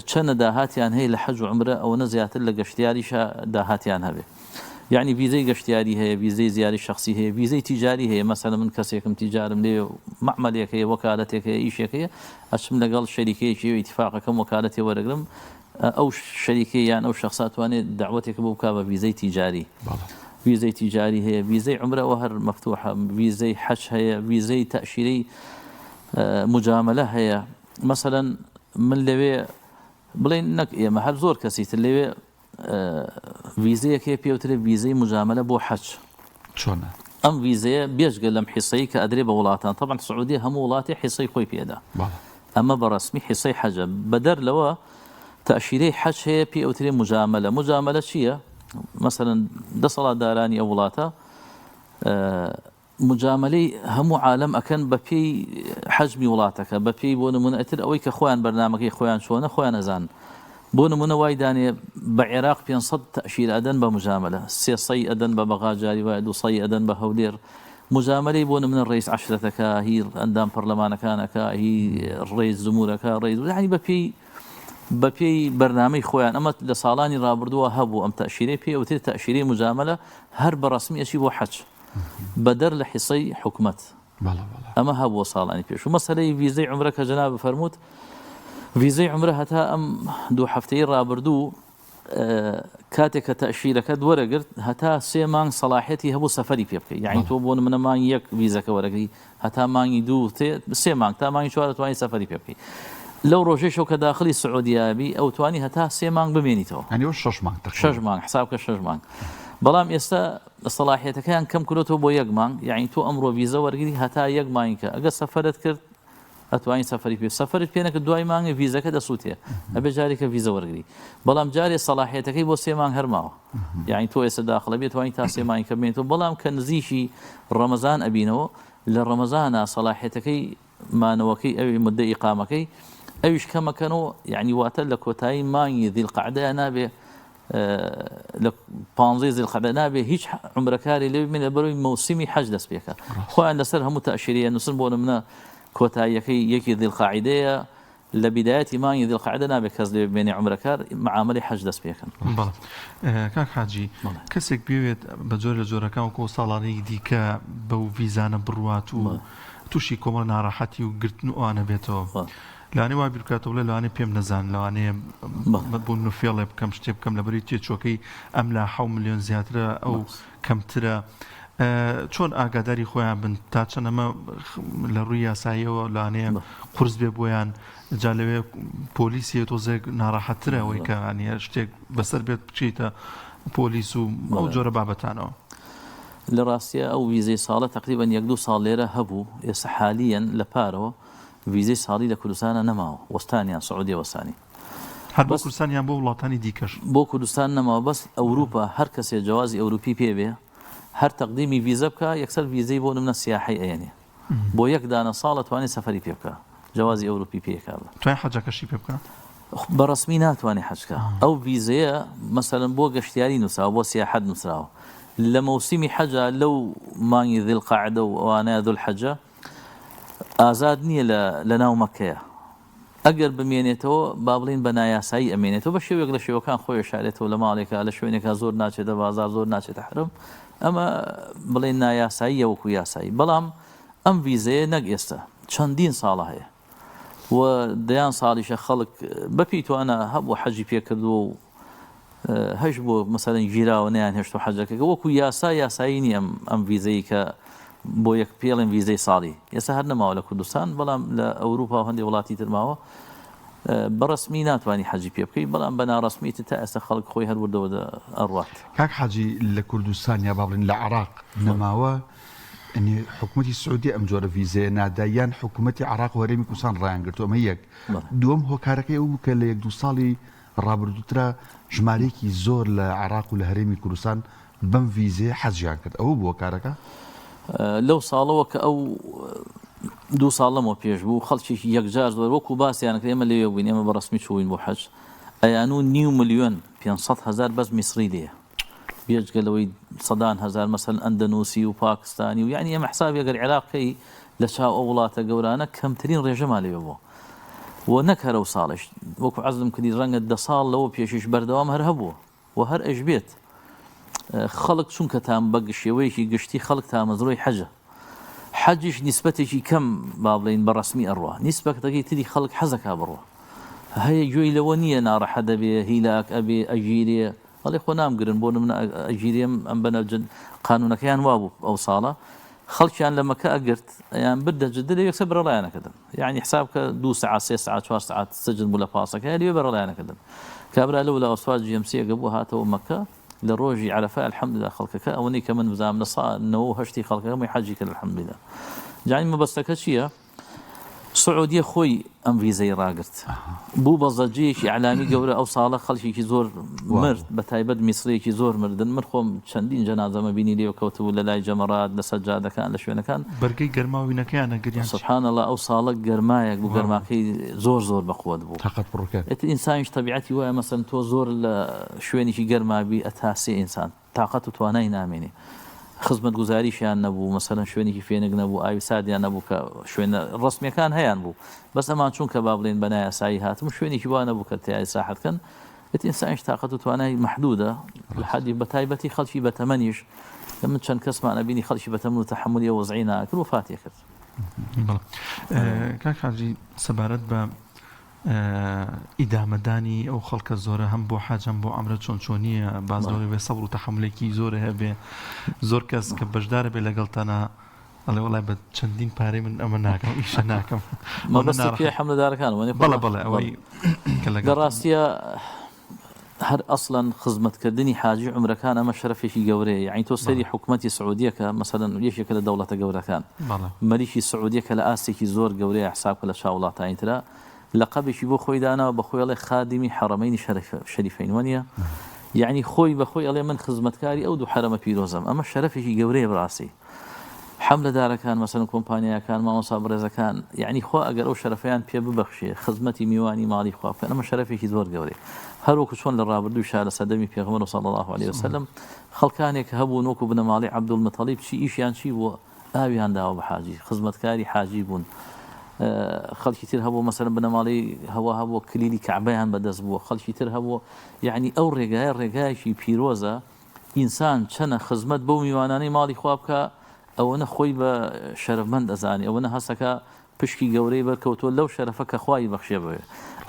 چەنە داهاتیان هەیە لە حەج و عومرە ئەوەنە زیاتر لە گەشتیاریشا داهاتیان هەبێ یەعنی ڤیزەی گەشتیاری هەیە ڤیزەی زیاری شەخسی هەیە ڤیزەی تیجاری هەیە مەسەلەن من کەسێکم تیجارم لێ مەعمەلێک هەیە وەکالەتێک هەیە ئیشێک هەیە ئەچم لەگەڵ شەریکەیەکی ئەوێ ئیتفاقەکەم وەکالەتێ وەرەگرم ئەو شەریکەی یان ئەو شەخسە توانێت دەعوەتێک بۆ بکا بە ڤیزەی تیجاری ڤیزەی تیجاری هەیە ڤیزەی عومرە ئەوە هەر مەفتوحە ڤیزەی حەج هەیە ڤیزەی تەئشیرەی مجاملە هەیە مەسەلەن من لەوێ بڵێن نەک ئێمە هەر زۆر کەسی تر لەوێ ڤیزەیەک هەیە پێوترێ ڤیزەی مجاملە بۆ حەج. چۆنە؟ ئەم ڤیزەیە بێجگە لەم حیسەی کە ئەدرێ بە وڵاتان تەبعەن سعودیە هەموو وڵاتێ حیسەی خۆی پێدا ئەمە بە ڕەسمی حیسەی حەجە بەدەر لەوە تەئشیرەی حەج هەیە پێ ئەوترێ مجاملە مجاملە چییە؟ مەسەلەن دەسەڵاتدارانی ئەو وڵاتە مجامەلەی هەموو عالەم ئەکەن بە پێی حەجمی وڵاتەکە بە پێی بۆ نمونە ئیتر ئەوەی کە خۆیان بەرنامەکەی خۆیان چۆنە خۆیان ئەزانن بۆ نمونە وای دانێ بە عێراق 500 تەئشیرە ئەدەن بە مجامەلە سێ سەی ئەدەن بە بەغا جاری وایە دوو سەی ئەدەن بە هەولێر مجامەلەی بۆ نمونە ڕئیس عەشرەتەکە هی ئەندام پەرلەمانەکان ئەکا هی ڕئیس جمهورەکە ڕئیس یعنی بە پێی بە پێی بەرنامەی خۆیان ئەمە لە ساڵانی ڕابردووە هەبوو ئەم تەئشیرەی پێ ئەوترێ تەئشیرەی مجامەلە هەر بە ڕەسمی ئەچی بۆ حەج بەدەر لە حیسەی حکومەت ئەمە هەبووە ساڵانی پێشوو مەسەلەی ڤیزەی عومرە کە جەنابت فەرمووت ڤیزەی عومرە هەتا ئەم دوو هەفتەی ڕابردوو کاتێک کە تەشیرەکەت وەرەگرت هەتا سێ مانگ سەڵاحەتی هەبوو سەفەری پێ بکەی یعنی تۆ بۆ منە مانگ یەک ڤیزەکە وەرەگری هەتا مانگی دوو سێ مانگ تا مانگی چوار توانی سەفەری پێ بکەی لەو ڕۆژەیشەوە کە داخلی سعودیا بی ئەو توانی هەتا سێ مانگ بمێنیتەوە یعنی شەش مانگ شەش مانگ حساب کە شەش مانگ بەڵام ئێستا سەڵاحیەتەکەیان کەم کرۆتەوە بۆ یەک مانگ یەعنی تۆ ئەمڕۆ ڤیزە وەرگری هەتا یەک مانگی کە ئەگەر سەفەرت کرد ئەتوانی سەفەری پێ سەفەرت پێ نەکرد دوای مانگێ ڤیزەکە دەسووتێ ئەبێ جارێکە ڤیزە وەرگری بەڵام جارێ سەڵاحیەتەکەی بۆ سێ مانگ هەر ماوە یعنی تۆ ئێستا داخڵە بێ توانی تا سێ مانگ کە بمێنێتەوە بەڵام کە نزیکی ڕەمەزان ئەبینەوە لە ڕەمەزانا سەڵاحیەتەکەی مانەوەکەی ئەوی مدە ئیقامەکەی ئەویش کەمەکەنەوە یعنی واتە لە کۆتایی مانگی ذی القعدە نابێ لە پانزەی ذی القعدە نابێ هیچ عومرەکاری لێ بمێنێ بەرەوەی مەوسیمی حەج دەست پێکە خۆیان لەسەر هەموو تەئشیرەیە نووسن بۆ نمونە کۆتاییەکەی یەکی ذی القاعدەیە لە بیدایەتی مانگی ذی القعدە نابێ کەس لێ بمێنێ عومرەکار معامەلەی حەج دەست پێکەن. بەڵێ کاک حاجی کەسێک بێوێت بە جۆر لە جۆرەکان وەکو ساڵانەی دیکە بەو ڤیزانە بڕوات و تووشی کۆمەڵە ناڕەحەتی و گرتن و ئەوانە بێتەوە لەوانەیە وا بیر بکاتەوە بڵێ لەوانەیە پێم نەزانن لەوانەیە بۆ منە فێڵێ بکەم شتێ بکەم لەبەری تێچوەکەی ئەم لا حەو ملیۆن زیاترە ئەو کەمترە چۆن ئاگاداری خۆیان بن تا چەند ئەمە لە ڕووی یاساییەوە لەوانەیە قورس بێ بۆیان جا لەوێ پۆلیسی تۆزێک ناڕەحەتترە ئەوەی کە ئەنیە شتێک بەسەر بێت بچیتە پۆلیس و ئەو جۆرە بابەتانەوە. لە ڕاستیا ئەو ویزەی ساڵە تەقریبەن یەک دوو ساڵ لێرە هەبوو ئێستا حالیەن لە پارەوە ڤیزەی ساڵی لە کوردستانا نەماوە وەستانیان سعودیە وەستانی. هەر بۆ کوردستان یان بۆ وڵاتانی دیکەش؟ بۆ کوردستان نەماوە بەس ئەوروپا هەر کەسێ جەوازی ئەوروپی پێ بێ هەر تەقدیمی ڤیزە بکا یەکسەر ڤیزەی بۆ نمونە سیاحەی ئەیەنێ بۆ یەک دانە ساڵ ئەتوانێ سەفەری پێ بکا جەوازی ئەوروپی پێ کا بە. توانێ حەجەکەشی پێ بکا؟ بە ڕەسمی ناتوانێ حەج کا ئەو ڤیزەیە مەسەلەن بۆ گەشتیاری نوسراوە بۆ سیاحەت نوسراوە لە مەوسیمی حەجا لەو مانگی ذی القعدە و ئەوانەیە ذو الحجە ئازاد نییە لە لەناو مەککەیە ئەگەر بمێنێتەوە با بڵێین بە نایاسایی ئەمێنێتەوە بە شێوەیەک لە شێوەکان خۆی ئەشارێتەوە لە ماڵێکا لە شوێنێکا زۆر ناچێتە بازاڕ زۆر ناچێتە حەرەم ئەمە بڵێن نایاساییە وەکو یاسایی بەڵام ئەم ڤیزەیە نەک ئێستا چەندین ساڵە هەیە و دەیان ساڵیشە خەڵک بەپێی توانا هەبوو حەجی پێکردووە و هەش بۆ مەسەلەن گیراوە نەیان هێشتوە حەجەکەکە وەکو یاسا یاسایی نیە ئەم ئەم ڤیزەی کە بۆ یەک پێڵێن ڤیزەی ساڵی ئێستا هەر نەماوە لە کوردستان بەڵام لە ئەوروپا و هەندێک وڵاتی تر ماوە بەڕسمی ناتوانانی حەجی پێ بکەی بەڵام بە ناڕسمی تا ئێستا خەڵک خۆی هەر وردەوە ئەڕوات. کاک حاجی لە کوردستان یا با بڵێین لە عێراق نەماوە یەعنی حکومەتی سعودیە ئەم جۆرە ڤیزەیە نادا یان حکومەتی عێراق و هەرێمی کوردستان ڕایانگرتووە ئەمە یەک دووەم هۆکارەکەی ئەو بوو کە لە یەک دوو ساڵی ڕابردووترا ژمارەیەکی زۆر لە عێراق و لە هەرێمی کوردستان بەم ڤیزەیە حەجیان کرد، ئەوە بووە کارەکە؟ لەو ساڵەوە کە ئەو دوو ساڵ لەمەوە پێش بوو خەڵکێکی یەکجار زۆر وەکو باسیان کرد ئێمە لەوێ بووین ئێمە بە ڕەسمی چووین بۆ حەج ئەیانوو نیو ملیۆن 500 هەزار بەس میسری لێیە بێجگە لەوەی سەدان هەزار مەسەلەن ئەندەنوسی و پاکستانی و یعنی ئێمە حسابی ئەگەر عێراق کەی لە چاو ئەو وڵاتە گەورانە کەمترین ڕێژەمان لەوێ بووە و نەک هەر ئەو ساڵەش وەکو عەزم کردی ڕەنگە دە ساڵ لەوە پێشیش بەردەوام هەر هەبووە و هەر ئەشبێت خەڵک چونکە تام بە شێوەیەکی گشتی خەڵک تامەزرۆی حەجە حەجیش نیسبەتێکی کەم با بڵێین بە ڕەسمی ئەڕوا نیسبەتەکەی تری خەڵک حەزەکا بڕوا هەیە گوێی لەوە نییە ناڕەحەت دەبێ هیلاک ئەبێ ئەگیرێ ئەڵێ خۆ نامگرن بۆ نمونە ئەگیرێم ئەم بەنە جد قانونەکەیان وابوو ئەو ساڵە خەڵکیان لە مەکە ئەگرت ئەیان بردە جدە لەوێ یەکسەر بەرەڵایان ئەکردن یعنی حساب کە دوو سەعات سێ سەعات چوار سەعات سجن بوو لە پاسەکە لەوێ بەرەڵایان ئەکردن کابرا لەو لاوە سوار GMC ەکە بوو هاتەوە مەکە لە ڕۆژی عەرەفە الحمدللە خەڵکەکە ئەوەنەی کە من بزانم لە سا 98 خەڵکەکە هەمووی حەجی کرد الحمدللە جانی مەبەستەکە چییە؟ سعودیە خۆی ئەم ڤیزەی ڕاگرت بوو بە زەجەیەکی ئیعلامی گەورە ئەو ساڵە خەڵکێکی زۆر مرد بە تایبەت میسریەکی زۆر مردن من خۆم چەندین جەنازەمە بینی لێ کەوتبوو لە لای جەمەرات لەسەر جادەکان لە شوێنەکان بەرگەی گەرما وینەکەیان نەگرت یان چی؟ سبحان اللە ئەو ساڵە گەرمایەک بوو گەرماکەی زۆر زۆر بەقوەت بوو تاقەت پڕوکێن. ئیتر ئینسانیش تەبیعەتی وایە مەسەلەن تۆ زۆر لە شوێنێکی گەرما بی ئەتاسێ ئینسان تاقەت و توانای نامێنێ خزمەتگوزاریشیان نەبوو مەسەلەن شوێنێکی فێنک نەبوو ئاوی ساردیان نەبوو کە شوێنە ڕەسمیەکان هەیان بوو بەس ئەمان چونکە با بڵێین بە نایاسایی هاتبوون شوێنێکی وا نەبوو کە تیا ئیسراحەت کەن ئیتر ئینسانیش تاقەت و توانای مەحدودە لە حەدی بە تایبەتی خەڵکی بەتەمەنیش لە من چەند کەسمان ئەبینی خەڵکی بەتەمەن و تەحەمولی ئەو وەزعەی ناکرد وەفاتی کرد. بەڵێ کاک حاجی سەبارەت بە ئیدامەدانی ئەو خەڵکە زۆرە هەم بۆ حەج هەم بۆ عەمرە چۆن چۆنیە باس لەوەی بێ سەبر و تەحەمولێکی زۆر هەبێ زۆر کەس کە بەشدارە بێ لەگەڵتانە ئەڵێ وەڵای بە چەندین پارەی من ئەمە ناکەم ئیشە ناکەم مەبەستت پێ حەملەدارەکان وەنێ بەڵێ بەڵێ ئەوەی کە لەگەڵ لە ڕاستیە. هەر ئەسڵەن خزمەت کردنی حاجی عومرەکان ئەمە شەرەفێکی گەورەیە یەعنی تۆ سەیری حکومەتی سعودیە کە مەسەلەن یەکێکە لە دەوڵەتە گەورەکان مەلیکی سعودیە کە لە ئاستێکی زۆر گەورەیە حساب کە لە چاو وڵاتانی ترا لەقەبێکی بۆ خۆی داناوە بە خۆی ئەڵێ خادمی حەڕەمەینی شەریفەین وەنیە یەعنی خۆی بە خۆی ئەڵێ من خزمەتکاری ئەو دوو حەرەمە پیرۆزەم ئەمە شەرەفێکی گەورەیە بەڕاستی حەملەدارەکان مەسەلەن کۆمپانیاکان مامۆستا بەڕێزەکان یەعنی خوا ئەگەر ئەو شەرەفەیان پێ ببەخشێ خزمەتی میوانی ماڵی خوا بکەن ئەمە شەرەفێکی زۆر گەورەیە هەر وەکو چۆن لە ڕابردووشا لە سەردەمی پێغەمبەر صلی اللە علیه وسلم خەڵکانێک هەبوون وەکو بنەماڵەی عەبدولمەتەڵیب چی ئیشیان چی بووە ئاویان داوە بە حاجی خزمەتکاری حاجی بوون خەڵکی تر هەبوو مەسەلەن بنەماڵەی هەوا هەبووە کلیلی کەعبەیان بەدەست بووە خەڵکی تر هەبووە یەعنی ئەو ڕێگایە ڕێگایەکی پیرۆزە ئینسان چەنە خزمەت بەو میوانانەی ماڵی خوا بکا ئەوەنە خۆی بە شەرەفمەند ئەزانێ ئەوەنە هەستەکا پشکی گەورەی بەرکەوتووە لەو شەرەفە کە خوا ئیبەخشێ بەوێ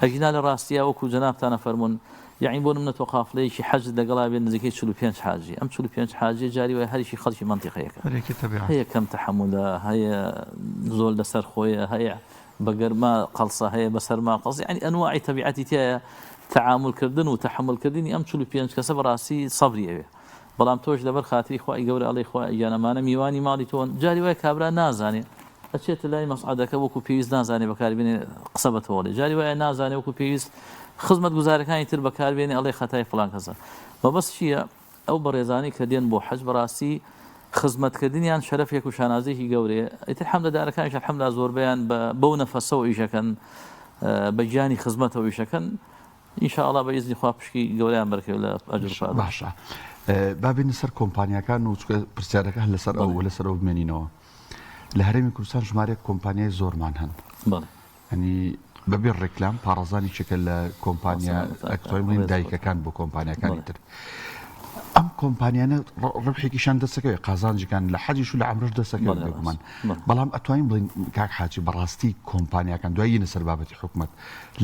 ئەگینا لە ڕاستیا وەکو جەنابتان ئەفەرموون یەعنی بۆ نمونە تۆ قافلەیەکی حەجت لەگەڵا بێت نزیکەی 45 حاجی ئەم 45 حاجیە جاری وایە هەریکی خەڵکی مەنتیقەیەکە هەرێکی تەبیعەت هەیە کەم تەحەمولە هەیە زۆر لەسەر خۆیە هەیە بە گەرما قەڵسە هەیە بە سەرما قەڵس یانی ئەنواعی تەبیعەتی تیایە تەعامول کردن و تەحەمول کردنی ئەم 45 کەسە بەڕاستی سەبری ئەوێ بەڵام تۆش لەبەر خاتری خوای گەورە ئەڵێی خوایە گیان ئەمانە میوانی ماڵی تۆن جاری وایە کابرا نازانێ ئەچێتە لای مەسعەدەکە وەکو پێویست نازانێ بەکاری بێنێ قسە بە تۆ ئەڵێ جاری وایە نازانێ وەکو پێویست خزمەتگوزارەکانی تر بەکار بێنێ ئەڵێ خەتای فڵان کەسە مەبەست چییە ئەو بەڕێزانەی کە دێن بۆ حەج بەڕاستی خزمەتکردنیان شەرەفێک و شانازیەکی گەورەیە ئیتر حەملەدارەکانیش الحمدللە زۆربەیان بە بەو نەفەسەوە ئیشەکەن بە گیانی خزمەتەوە ئیشەکەن ان شاء اللە بە ئیزنی خوا پشکی گەورەیان بەرکەوێت لە ئەجر و پاداشت. باشە با بێینە سەر کۆمپانیاکان و چونکە پرسیارەکە هەر لەسەر ئەو لەسەر ئەو بمێنینەوە لە هەرێمی کوردستان ژمارەیەک کۆمپانیای زۆرمان هەن بەڵێ. یانی بەبێ ڕێکلام پاڕەزان یەکێکە لە کۆمپانیا ئەتوانین بڵێین دایکەکان بۆ کۆمپانیاکانی تر ئەم کۆمپانیانە ڕبحێکیشان دەسەکەوێت قازانجیکان لە حەجیش و لە عەمرەش دەسەکەوێت بێگومان بەڵام ئەتوانین بڵێین کاک حاجی بەڕاستی کۆمپانیاکان دوای یەنە سەر بابەتی حکومەت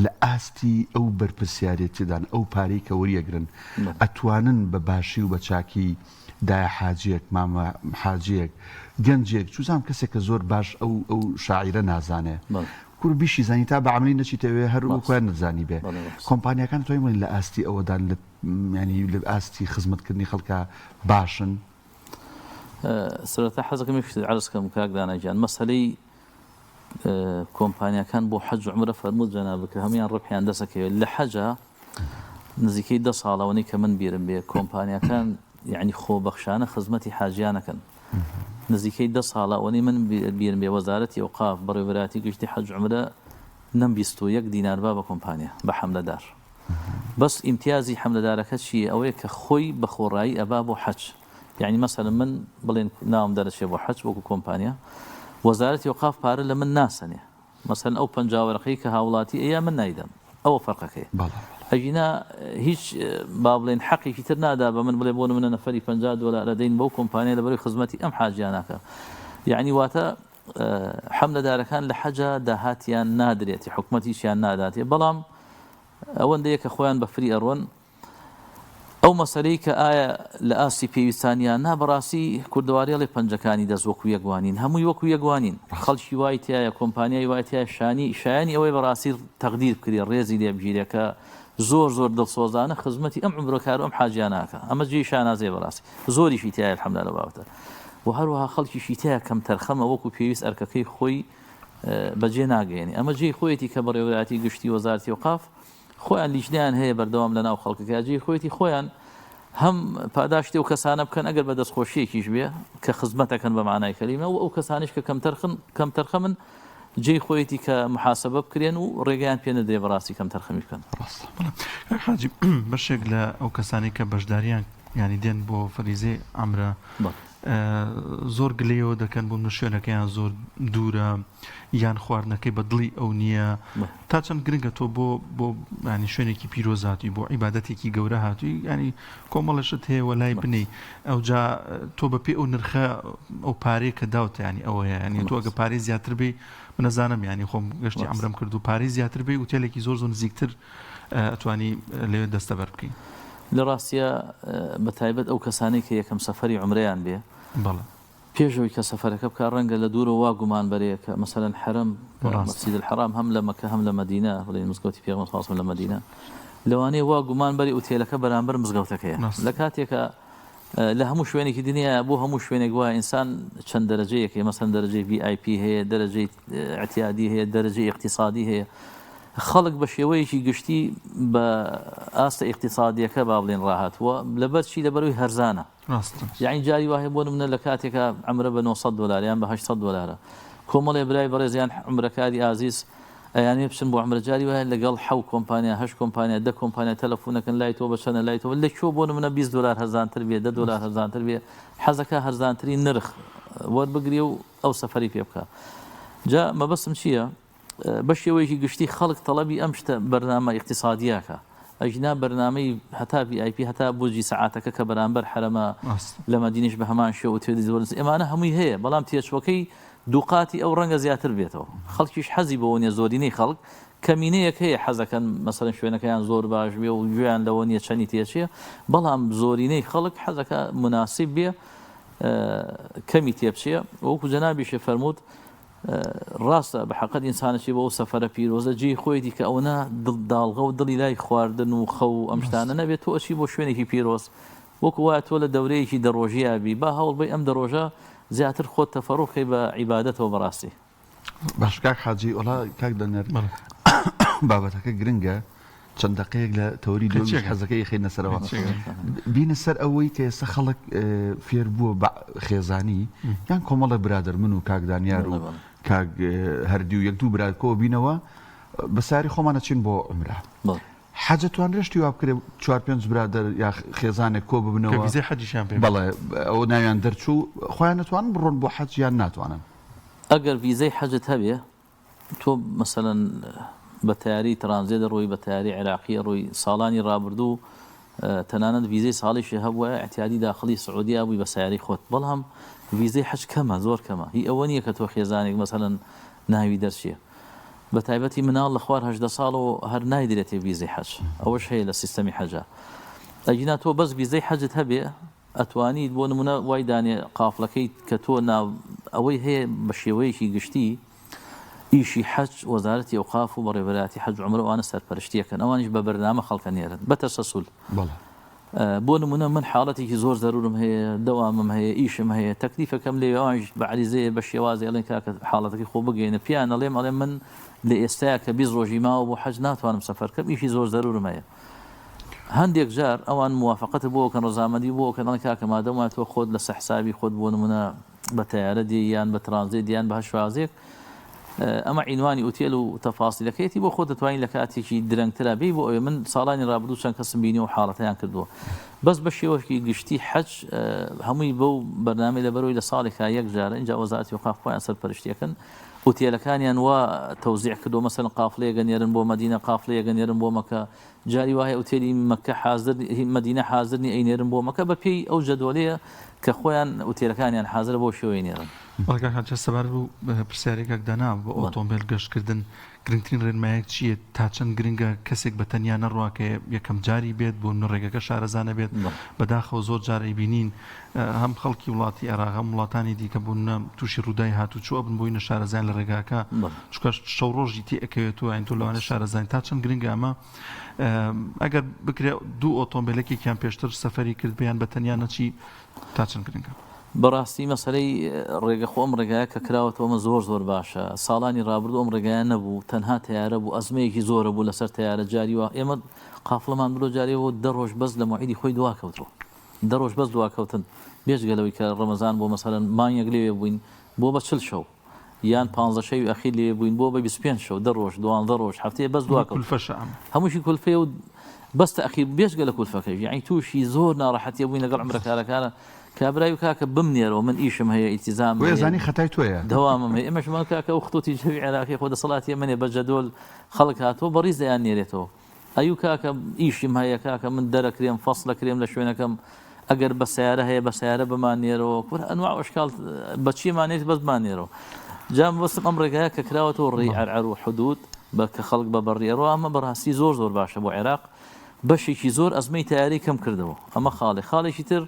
لە ئاستی ئەو بەرپرسیارێتیدان ئەو پارەی کە وەریەگرن ئەتوانن بە باشی و بە چاکی دایە حاجیەک، مامە حاجیەک، گەنجێک، چوزانم کەسێک کە زۆر باش ئەو ئەو شاعیرە نازانێ. بەڵێ. کورە بیشی زانی تا بە عەمەلی نەچیتە ئەوێ هەر وەک ڕاستە. خۆیان نەتزانی بێ. بەڵێ ڕاستە. کۆمپانیاکان ئەتوانین بڵێین لە ئاستی ئەوەدان لە یانی لە ئاستی خزمەتکردنی خەڵکا باشن؟ سەرەتا حەزەکەم یەک شتت عەرز کەم کاک دانا گیان مەسەلەی کۆمپانیاکان بۆ حەج و عومرە فەرمووت جەنابت کە هەموویان ڕبحیان دەست ئەکەوێت لە حەجا نزیکەی دە ساڵ ئەوەنەی کە من بیرم بێ کۆمپانیاکان یعنی خۆبەخشانە خزمەتی حاجیانەکەن نزیکەی دە ساڵە ئەوەنەی من بیرم بێ وەزارەتی ئەوقاف بەڕێوەبەرایەتی گشتی حەج و عومرە نەمبیستووە یەک دینار با بە کۆمپانیا بە حەملەدار بەس ئیمتیازی حەملەدارەکە چییە ئەوەیە کە خۆی بە خۆڕایی ئەبا بۆ حەج یەعنی مەسەلەن من بڵێن ناوم دەرەچێ بۆ حەج وەکو کۆمپانیا وەزارەتی ئەوقاف پارە لە من ناسەنێ مەسەلەن ئەو 50 وەرەقەی کە هاوڵاتی ئەیا من نایدەم ئەوە فەرقەکەی ئەگینا هیچ با بڵێن حەقێکی تر نادا بە من بڵێ بۆ منە نەفەری 50 دۆلار ئەدەین بەو کۆمپانیا لەبەرەوەی خزمەتی ئەم حاجیانەکە یعنی واتە حەملەدارەکان لە حەجا داهاتیان نادرێتی حکومەت هیچیان ناداتێ بەڵام ئەوەندەیە کە خۆیان بە فری ئەڕۆن ئەو مەسەلەی کە ئایا لە ئاستی پێویستان یان نا، بەڕاستی کوردەواری ئەڵێ پەنجەکانی دەست وەکو یەک وانین، هەمووی وەکو یەک وانین، خەڵکی وای تیایە، کۆمپانیای وای تیایە شانی شایەنی ئەوەیە بەڕاستی تەقدیر بکرێ، ڕێزی لێ بگیرێ کە زۆر زۆر دڵسۆزانە خزمەتی ئەم عومرەکار و ئەم حاجیانە ئەکا، ئەمە جێی شانازیە بەڕاستی، زۆریشی تیایە الحمدللە لەو بابەتە و هەروەها خەڵکیشی تیایە کەمتەرخەمە وەکو پێویست ئەرکەکەی خۆی بەجێ ناگەیەنێ، ئەمە جێی خۆیەتی کە بەڕێوەبەرایەتی گشتی وەزارەتی ئەوقاف خۆیان لیژنەیان هەیە بەردەوام لەناو خەڵکەکە جێی خۆیەتی خۆیان هەم پاداشتی ئەو کەسانە بکەن ئەگەر بە دەستخۆشیەکیش بێ کە خزمەتەکەن بە مانای کەلیمە و ئەو کەسانیش کە کەمتەرخن کەمتەرخەمن جێی خۆیەتی کە محاسبە بکرێن و ڕێگەیان پێ نەدرێ بەڕاستی کەمتەرخەمی بکەن. ڕاستە بەڵێ کاک حاجی بەشێک لە ئەو کەسانەی کە بەشداریان یانی دێن بۆ فەریزەی عەمرە زۆر گلەیەوە دەکەن بۆ منە شوێنەکەیان زۆر دوورە یان خواردنەکەی بە دڵی ئەو نییە تا چەند گرنگە تۆ بۆ بۆ ینی شوێنێکی پیرۆز هاتووی بۆ عیبادەتێکی گەورە هاتووی ینی کۆمەڵەشت هەیە وەلای بنی ئەوجا تۆ بە پێ ئەو نرخە ئەو پارەیە کە داوتە ینی ئەوەیە ینی تۆ ئەگە پارەی زیاتر بی منەزانم ینی خۆم گەشتی عەمرەم کرد و پارەی زیاتر بی ئوتێلێکی زۆر زۆر نزیکتر ئەتوانی لەوێ دەستەبەر بکەی. لە ڕاستیا بە تایبەت ئەو کەسانەی کە یەکەم سەفەری عومرەیان بێ بەڵێ. پێش ئەوەی کە سەفەرەکە بکا ڕەنگە لە دوورەوە وا گومان بەرێ کە مەسەلەن حەرەم ڕاستە. مەسجید الحرام هەم لە مەکە هەم لە مەدینە بڵێین مزگەوتی پێغەمبەر صلی اللە علیە و سلم لە مەدینە. لەوانەیە وا گومان بەری ئوتێلەکە بەرامبەر مزگەوتەکەیە لە کاتێکا لە هەموو شوێنێکی دنیا بۆ هەموو شوێنێک وایە ئینسان چەند دەرەجەیەک هەیە مەسەن دەرەجەی VIP هەیە دەرەجەی اعتیادی هەیە دەرەجەی اقتصادی هەیە خەڵک بە شێوەیەکی گشتی بە ئاستە ئیقتصادیەکە با بڵێن ڕاهاتووە لەبەر چی لەبەرەوەی هەرزانە یەعنی جاری وا هەیە بۆ نمونە لە کاتێکا عەمرە بە 900 دۆلار یان بە 800 دۆلارە کۆمەڵێ برای بەڕێز یان عەمرەکاری ئازیز ئەیانەوێ بچن بۆ عەمرە جاری وایە لەگەڵ حەو کۆمپانیا هەشت کۆمپانیا دە کۆمپانیا تەلەفونەکەن لای تۆ بە چەنە لای تۆ لە کوێ بۆ نمونە 20 دۆلار هەرزانتر بێ دە دۆلار هەرزانتر بێ حەزەکا هەرزانترین نرخ وەربگرێ و ئەو سەفەری پێ بکا جا مەبەستم چییە؟ بەشێوەیەکی گشتی خەڵک تەڵەبی ئەم شتە بەرنامە ئیقتیسادییەکە ئەگینا بەرنامەی هەتا ڤی ئای پی هەتا بورجی سەعاتەکە کە بەرامبەر حەرەمە لە مەدینەش بە هەمان شێوە ئوتێلی زۆر ئەمانە هەمووی هەیە بەڵام تێچووەکەی دووقاتی ئەو ڕەنگە زیاتر بێتەوە خەڵکیش حەزی بەوە نیە زۆرینەی خەڵک کەمینەیەک هەیە حەزەکەن مەسەلەن شوێنەکەیان زۆر باش بێ و گوێیان لەوە نیە چەنی تێچێ بەڵام زۆرینەی خەڵک حەزەکە مناسب بێ کەمی تێبچێ وەکو جەنابیشێ فەرمووت ڕاستە بە حەقت ئینسان ئەچێ بۆ ئەو سەفەرە پیرۆزە جێی خۆیەتی کە ئەوەنە دڵ داڵغە و دڵی لای خواردن و خەو و ئەم شتانە نەبێت تۆ ئەچی بۆ شوێنێکی پیرۆز وەکو وایە تۆ لە دەورەیەکی دە ڕۆژییا بی با هەوڵ بەی ئەم دە ڕۆژە زیاتر خۆت تەفەڕوغ کەی بە عیبادەتەوە بەڕاستی. باش کاک حاجی وەڵا کاک دەنەر بابەتەکە گرنگە چەند دەقەیەک لە تەوەری دووەمیش حەزەکەی ئەخەینە سەرەوە. بینە سەر ئەوەی کە ئێستا خەڵک فێر بووە بە خێزانی یان کۆمەڵە برادەر من و کاک دانیار و کاک هەردی و یەک دوو برا کۆ بینەوە بە ساری خۆمان ئەچین بۆ عومرە. حەجە توانرێ شتی وا بکرێ چوار پێنج برادەر یا خێزانێک کۆ ببنەوە کە ڤیزەی حەجیشیان پێ بەڵێ ئەوە ناویان دەرچوو خۆیان ئەتوانن بڕۆن بۆ حەج یان ناتوانن؟ ئەگەر ڤیزەی حەجت هەبێ تۆ مەسەلەن بە تەیارەی ترانزێت دەڕۆی، بە تەیارەی عێراقی ئەڕۆی، ساڵانی ڕابردوو تەنانەت ڤیزەی ساڵیشی هەبوایە ئیعتیادی داخڵی سعودیە بووی بە سەیارەی خۆت، بەڵام ڤیزەی حەج کەمە زۆر کەمە، هی ئەوە نییە کە تۆ خێزانێک مەسەلەن ناوی دەرچێ، بە تایبەتی مناڵ لە خوار 18 ساڵەوە هەر نایدرێتێ ڤیزەی حەج، ئەوەش هەیە لە سیستەمی حەجا، ئەگینا تۆ بەس ڤیزەی حەجت هەبێ ئەتوانیت بۆ نمونە وای دانێ قافلەکەی کە تۆ ناو ئەوەی هەیە بە شێوەیەکی گشتی ئیشی حەج وەزارەتی ئەوقاف و بەڕێوەبەرایەتی حەج و عومرە ئەوانە سەرپەرشتیەکەن ئەوانیش بە بەرنامە خەڵکە نێرن بە تەسەسول بەڵێ. بۆ نمونە من حاڵەتێکی زۆر زەرورم هەیە دەوامم هەیە ئیشم هەیە تەکلیفەکەم لێ ئەوانیش بە عەریزەیە بە شێوازێ ئەڵێن کاکە حاڵەتەکەی خۆ بگەیەنە پێیان ئەڵێم ئەڵێم من لە ئێستایا کە 20 ڕۆژی ماوە بۆ حەج ناتوانم سەفەر کەم ئیشی زۆر زەرورم هەیە هەندێک جار ئەوان موافەقەتت بۆ ئەکەن ڕەزامەندی بۆ ئەکەن ئەڵێن کاکە مادەم وایە تۆ خۆت لەسەر حسابی خۆت بۆ نمونە بە تەیارە دێی یان بە ترانزێت یان بە هەر شوازێک ئەمە عینوانی ئوتێل و تەفاسیلەکەیەتی بۆ خۆت دەتوانین لە کاتێکی درەنگترا بێی بۆ ئەوێ من ساڵانی ڕابردوو چەند کەسم بینی و حاڵەتیان کردووە بەس بە شێوەکی گشتی حەج هەمووی بەو بەرنامەی لەبەرەوەی لە ساڵێکا یەک جارە اینجا وەزارەتی ئەوقاف خۆیان سەرپەرشتیەکەن ئوتێلەکانیان وا تەوزیع کردووە مەسەلەن قافلەیەک ئەنێرن بۆ مەدینە قافلەیەک ئەنێرن بۆ مەکە جاری وا هەیە ئوتێلی مەکە حازر هی مەدینە حازر نی ئەینێرن بۆ مەکە بە پێی ئەو جەدوەلەیە کە خۆیان ئوتێلەکانیان حازرە بەو شێوەیە ئەینێرن. بەڵێ کاک حاجی سەبارەت بەو پرسیارەی کاک دانا بۆ ئۆتۆمبێل گەشتکردن گرنگترین ڕێنمایەک چییە تا چەند گرنگە کەسێک بە تەنیا نەڕوا کە یەکەم جاری بێت بۆ نمونە ڕێگەکە شارەزا نەبێت بەداخەوە زۆر جار ئەیبینین هەم خەڵکی وڵاتی عێراق هەم وڵاتانی دیکە بۆ نمونە تووشی ڕووداوی هاتوچۆ ئەبن بۆی نەشارەزایان لە ڕێگاکە چونکە شەو ڕۆژی تێ ئەکەوێتەوە یانی تۆ لەوانەیە شارەزانی تا چەند گرنگە ئەمە ئەگەر بکرێ دوو ئۆتۆمبیلێکێکیان پێشتر سەفەری کرد بیان بە تەنیا نەچی تا چەند گرنگە؟ بەڕاستی مەسەلەی ڕێگە خۆ ئەم ڕێگایە کە کراوەتەوە ئەمە زۆر زۆر باشە ساڵانی ڕابردوو ئەم ڕێگایە نەبوو تەنها تەیارە بوو ئەزمەیەکی زۆرە بوو لەسەر تەیارە جاری وا ئێمە قافڵەمان برۆ جارێ بۆ دە ڕۆژ بەس لە مەوعیدی خۆی دوا کەوتووە دە ڕۆژ بەس دواکەوتن بێجگە لەوەی کە ڕەمەزان بۆ مەسەلەن مانگێک لەوێ بووین بۆ بە 40 شەو یان پانزە شەوی ئەخیر لەوێ بووین بۆ بە 25 شەو دە ڕۆژ دوانزە ڕۆژ هەفتەیە بەس دواکەوتن کولفەشە ئەمە هەمووشی کولفەیە و بەس تەئخیر بێجگە لە کولفەکەش یەعنی تووشی زۆر ناڕەحەتیە بووین لەگەڵ عومرەکارەکانە کابرای و کاکە بمنێرەوە من ئیشم هەیە ئیلتیزامم بۆیە هەیە زانی خەتای تۆیە. دەوامم هەیە ئێمەش مان کاکە ئەو خطوطی جەوی عێراقی خۆ دەسەڵاتی ئێمە نیە بە جەدۆل خەڵک هاتووە بەڕیز دەیاننێرێتەوە ئەیو کاکە ئیشم هەیە کاکە من دەرەکرێم فەسڵ ئەکرێم لە شوێنەکەم ئەگەر بە سەیارە هەیە بە سەیارە بماننێرەوە کورە ئەنواع و ئەشکال بە چیمان نێت بەس بماننێرەوە جا مەبەستم ئەم ڕێگایە کە کراوەتەوە ڕێی عەرعەر و حدود بە کە خەڵک بە بەڕی ئەڕوا ئەمە بەڕاستی زۆر زۆر باشە بۆ عێراق بەشێکی زۆر ئەزمەی تەیارەی کەم کردەوە ئەمە خاڵێ خاڵێکی تر.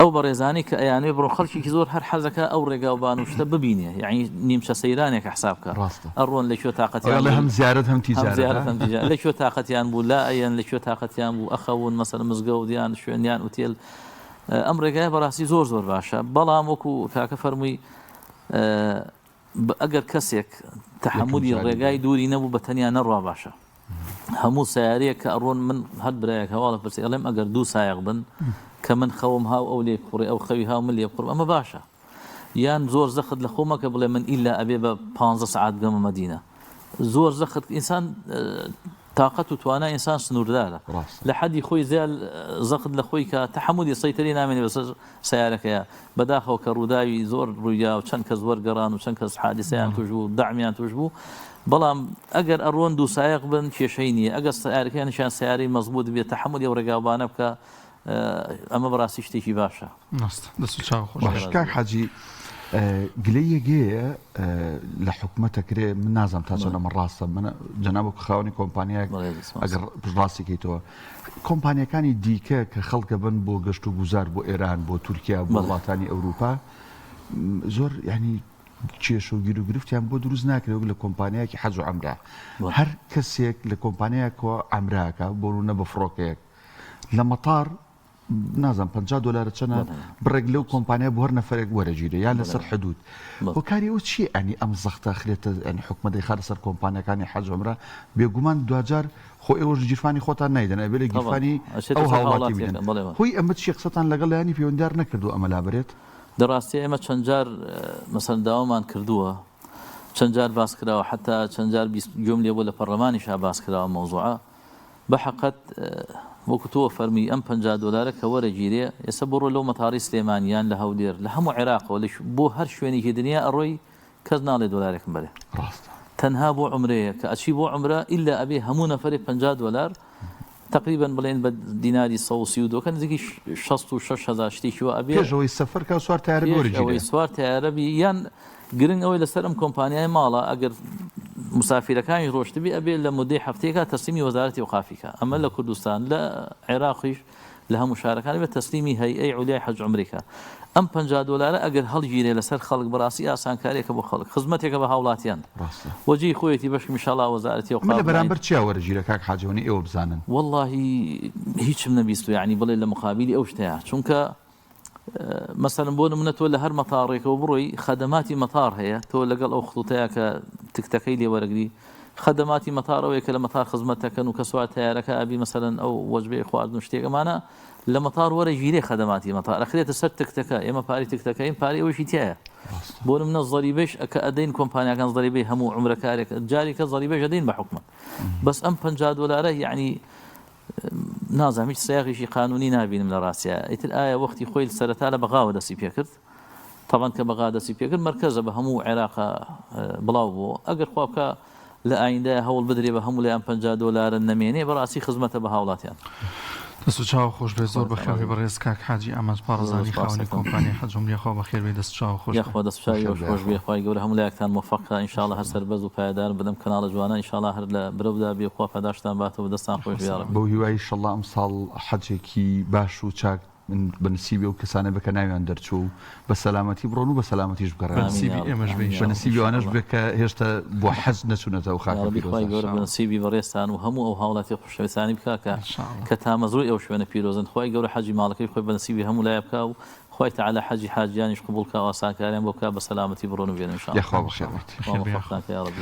ئەو بەڕێزانەی کە ئەیانەوێ بڕۆن خەڵکێکی زۆر هەر حەزەکا ئەو ڕێگا و بان و شتە ببینێ یەعنی نیمچە سەیرانێکە حساب کە ڕاستە. ئەڕۆن لە کوێ تاقەتیان ئەڵێ بوو هەم زیارەت هەم هەم تیجارەت زیارەت ها. هەم تیجارەت لە کوێ تاقەتیان بوو لا ئەیەن لە کوێ تاقەتیان بوو ئەخەون مەسەلەن مزگەوت یان شوێن یان ئوتێل ئەم ڕێگایە بەڕاستی زۆر زۆر باشە بەڵام وەکو کاکە فەرمووی ئەگەر کەسێک یەکەم تەحەمولی جاری ڕێگای بێ. دووری نەبوو بە تەنیا نەڕوا باشە. هەموو سەیارەیەک کە ئەڕۆن من هەر برایەک هەواڵە پرسی ئەڵێم ئەگەر دوو سایەق بن کە من خەوم هاو ئەو لێ بخوڕێ ئەو خەوی هاو من لێ بخوڕم ئەمە باشە یان زۆر زەخت لە خۆ مەکە بڵێ من ئیلا ئەبێ بە پانزە سەعات بگەمە مەدینە زۆر زەخت ئینسان تاقەت و توانا ئینسان سنووردارە ڕاستە. لە حەدی خۆی زیاد زەخت لە خۆی کە تەحەمولی سەیتەری نامێنێ بەسەر سەیارەکەیا بەداخەوە کە ڕووداوی زۆر ڕوویدا و چەند کەس وەرگەڕان و چەند کەس حادیسەیان توش بوو دەعمیان توش بوو بەڵام ئەگەر ئەڕۆن دوو سایەق بن کێشەی نییە ئەگەر سەیارەکەیانیشیان سەیارەی مەزبوط بێت تەحەمولی ئەو ڕێگاوبانە بکا ئەمە بەڕاستی شتێکی باشە. ڕاستە دەست و چاو خۆش. باش کاک حاجی گلەیەک هەیە لە حکومەت ئەکرێ من نازانم تا چەند ئەمە ڕاستە من جەناب وەک خاوەنی کۆمپانیایەک ئەگەر پشتڕاستی کەیتەوە کۆمپانیەکانی دیکە کە خەڵکە بن بۆ گەشت و گوزار بۆ ئێران بۆ تورکیا بۆ وڵاتانی ئەوروپا زۆر ینی کێشە و گیروگرفتیان بۆ دروست ناکرێت وەک لە کۆمپانیایەکی حەج و عەمرە هەر کەسێک لە کۆمپانیایەکەوە عەمراکە بۆ نمونە بە فڕۆکەیەک لە مەتار نازانم 50 دلارە چەنە بڕێک لەو کۆمپانیا بۆ هەر نەفرێک وەرەگیرێ یان لەسەر حدود هۆکاری ئەو چی ئەنی ئەم زەختە خرێتە ئەنی حکومەت دەیخاتە سەر کۆمپانیەکانی حەج عومرە بێگومان دواجار خۆ ئێوەش گیرفانی خۆتان نایدەن ئەبێ لە گیرفانی ئەو هاوڵاتی بدەن هۆی ئەمە چیە قسەتان لەگەڵ لایەنی پەیوەندیدار نەکردووە ئەمە لابرێت؟ لە ڕاستیا ئێمە چەند جار مەسەلەن داوامان کردووە چەند جار باس کراوە حەتا چەند جار گوێم لێ بووە لە پەڕلەمانیشا باس کراوە ئەم مەوزوعە بەحەقەت وەکو تۆ فەرمی ئەم 50 دۆلارە کە وەرەگیرێ ئێستا بڕۆ لەو مەتاڕی سلێمانی یان لە هەولێر لە هەموو عێراقەوە لە بۆ هەر شوێنێکی دنیا ئەڕۆی کەس ناڵێ دۆلارێکم بەرێ. ڕاستە. تەنها بۆ عومرەیە کە ئەچی بۆ عومرە ئیلا ئەبێ هەموو نەفەرێ 50 دۆلار تەقریبەن بڵێن بە دیناری 132 کە نزیکی 66 هەزار شتێکی وا ئەبێ پێش ئەوەی سەفەر کا سوار تەیارە بی پێش وەرگیرێ. ئەوەی سوار تەیارە بی یان گرنگ ئەوەی لەسەر ئەم کۆمپانیای ماڵە ئەگەر مسافیرەکانیش ڕۆشتبی ئەبێ لە مودەی هەفتەیەکا تەسلیمی وەزارەتی ئەوقافی کا ئەمە لە کوردستان لە عێراقیش لە هەموو شارەکان ئەبێت تەسلیمی هەیئەی عولیای حەج عومرەی کا ئەم 50 دۆلارە ئەگەر هەڵگیرێ لەسەر خەڵک بەڕاستی ئاسانکاریەکە بۆ خەڵک خزمەتێکە بە هاوڵاتیان ڕاستە. وە جێی خۆیەتی بەشکم ئیشاڵا وەزارەتی ئەمە لە ئەوقاف بەرامبەر چیا وەرەگیرێ کاک حاجی ئەوەنەی ئێوە بزانن؟ وەڵاهی هیچم نەبیستوە یەعنی بڵێ لە مقابیلی ئەو شتەیا چونکە مەسەلەن بۆ نمونە تۆ لە هەر مەتاڕێکەوە بڕۆی خەدەماتی مەتار هەیە تۆ لەگەڵ ئەو خڵوتەیە کە تکتەکەی لێ وەرەگری خەدەماتی مەتار ئەوەیە کە لە مەتار خزمەت دەکەن و کە سوار تەیارەکە ئەبی مەسەلەن ئەو وەجبەی خواردن و شتێک ئەمانە لە مەتار وەرەگیرێ خەدەماتی مەتار ئەخرێتە سەر تکتەکە ئێمە پارەی تکتەکەین پارەی ئەوەشی تایە بۆ نمونە زەریبەش کە ئەدەین کۆمپانیاکان زەریبەی هەموو عومرەکارێک جارێکە زەریبەش ئەدەین بە حکومەت بەس ئەم 50 دۆلارە یعنی نازانم هیچ سیاقێکی قانونی نابینم لە ڕاستیا ئیتر ئایا وەختی خۆی سەرەتا لە بەغاوە دەستی پێکرد تەبعەن کە بەغا دەستی پێکرد مەرکەزە بە هەموو عێراقا بڵاو بووە ئەگەر خوا بکا لە ئایندە هەوڵ بدرێ بە هەموو لای ئەم 50 دۆلارە نەمێنێ بەڕاستی خزمەتە بە هاوڵاتیان. دەست و چاو خۆش بێت زۆر بەخێر بێی بەڕێز کاک حاجی ئامانج پاڕەزانی خاوەنی کۆمپانیای حەج عومرە خوا بەخێر بێی دەست و چاو خۆش بێ. یاخوا دەست و چاوی ئێوەش خۆش بێ خوای گەورە هەموو لایەکتان مۆفەق کا ان شاءاللە هەر سەربەرز و پایەدار بن ئەم کەناڵە جوانە ان شاءاللە هەر لە برەودا بێ خوا پاداشتتان باتەوە دەستان خۆش بێ یاڕەبی. بەو هیوای ئیشەڵا ئەمساڵ حەجێکی باش و چاک بە نسیبی ئەو کەسانە بێ کە ناویان دەرچوو و بە سەلامەتی بڕۆن و بە سەلامەتیش بە بگەڕێنەوە. ئامین نسیبی یاڕەبی ئێمەش بێ ئامین ان بە یاڕەبی شاءاللە. نسیبی ئەوانەش ئیشەڵا بێ کە هێشتا بۆ حەج نەچوونەتە ئەو خاکە یاڕەبی خوای پیرۆزە. گەورە بە ان شاءاللە. نسیبی بەڕێزتان و هەموو ئەو هاوڵاتی خۆشەویستانی بکا کە ان شاءاللە. کە تامەزرۆی ئەو شوێنە پیرۆزەن خوای گەورە حەجی ماڵەکەی خۆی بە نسیبی هەموو لایە بکا و خوای تەعالا حەجی حاجیانیش قبوڵ کا و ئاسانکاریان بۆ بکا بە سەلامەتی بڕۆن و بێن ان شاءاللە. یاخوا ان بەخێر شاءاللە. بێیت. خوا بەخێر بێی یاخوا. مۆفەقتان کە یاڕەبی.